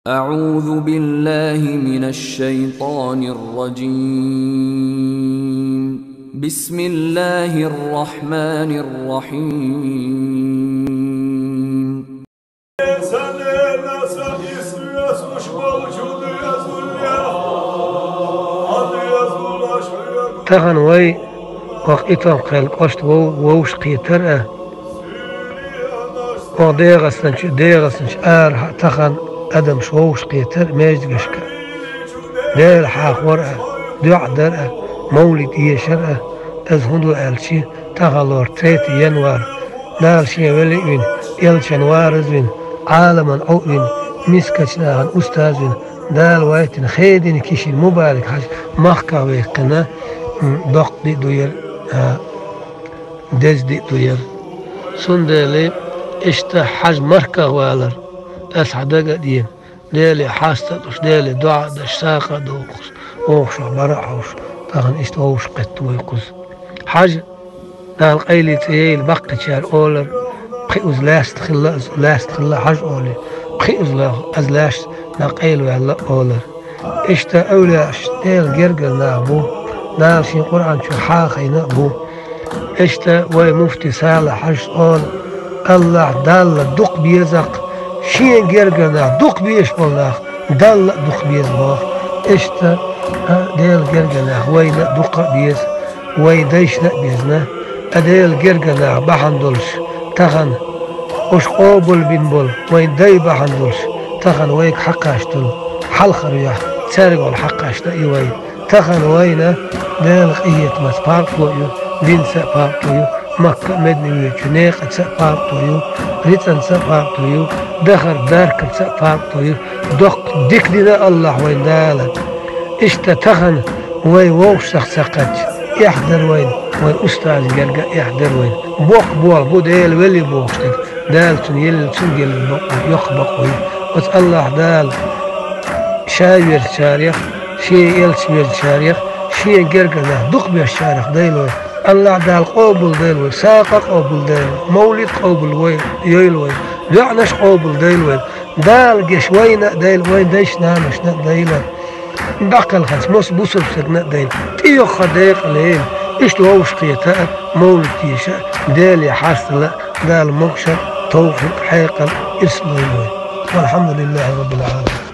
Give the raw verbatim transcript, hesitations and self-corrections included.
أعوذ بالله من الشيطان الرجيم. بسم الله الرحمن الرحيم. Тахан вай оха итон кхел кӀошт вов-, вовш кхетар а. Оха ДегӀастанчу, ДегӀастанчу арахьа тахан адамаш вовш кхетар а маьждигашка. Дела хьахор а, дуӀа дар а, мовлид эшар а, аз хӀун ду аьлча, тахан лор третий январь, Дала шен вели а вина, элчан вараз а вина, Ӏаламан Ӏу а вина, мискачу нахана устаз а вина, Дала вайтина хедина кишина мубарак хьажа, махках веккхина, м, доккха ди а ду яра, а, деза ди а ду яра. Цундела иштта хьажа махках валар, аса хьан дага а дена. Деле хьаста а луш, Деле доӀа а деш, сагӀа а дохуш, вовшах бара а хьовш, тахан иштта вовшах кхетта вай кхуза. Хьажа, Дала къайле цӀе яйла баккхийчара олар, пхи уза лаьста хилла, аз лаьста хилла хьажа олий, пхи уза лаьху, аз лаьшта Дала къайлаваьлла олар. Иштта эвлаяаш Делан гергара нах бу, Дала шен Къуръан чу хьахийна а бу. Иштта вай муфти Салахь-хьажас ола: Аллахь Далла дукха беза-кх шен гергара нах, дукха безаш болу нах, Далла а дукха беза боху. Иштта, а, Делан гергара нах вайна а дукха а беза, вайн дайшна а безна. Ткъа Делан гергара нах бахьана долуш, тахана уьш къобалбина болу вайн дай бахьана долуш, тахана вайга хьакхаш долу хьалхара юьхь, цаьрга олу хьакхаш дан и вай. Тахана вайна Делан къинхетамца пакъато а ю, динца а пакъато ю, Макка а, Медина а воьдучу некъаца а пакъато ю, рицкъанца а пакъато ю, дахар-даркарца а пакъато ю, доккха дика дина Аллахь вайн Дала. Иштта тахана вай вовшах ца кхаьчча, эхь дара вайна, вайн устазан герга а эхь дара вайна. Боккха болх бу Дела велли бохуш дерг. Дала цунна елла, цунна гелла бакъо, йоккха бакъо ю. Оцу Аллахь Дала Ша верзачарех, Шен элча верзачарех, Шен гергара нах дукха бешчарех дайла вай. Аллахь Дала къобалдайла вай, сагӀа къобалдайла, мовлид къобал вай, йойла вай, доӀанаш къобалдайла вай. Дала геш вайна а дайла, вайн дайшна-наношна а дайла. ДӀакхелхинчу массо а бусалба стагана а дайла, тӀейогӀу декъала йойла, иштта вовшахкхета а, мовлид теша а, Деле хьастала а, Дала могуш а, товфикъ, хьекъал, ирс лойла вай. Валхьамдулиллахьи раббил Ӏаламин.